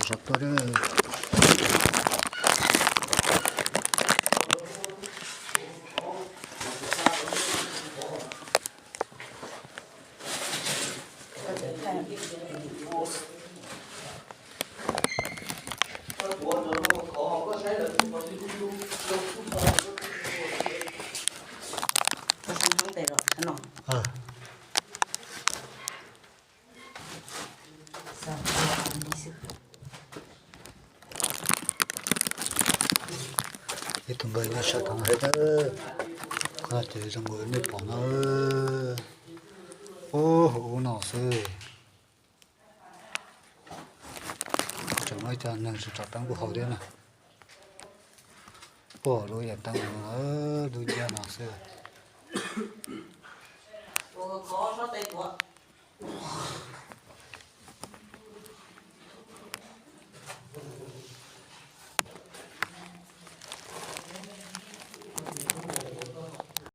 Sawv tuaj. Ib tug npawg nyob sab tod thiab. Qhov no ces zoo nkaus nej pom no, ub, hauv ub no xwb. Tseem muaj ib co neeg tseem tso teeb kuj hauv thiab na. Puag lub yam teeb no, lub ncab no xwb.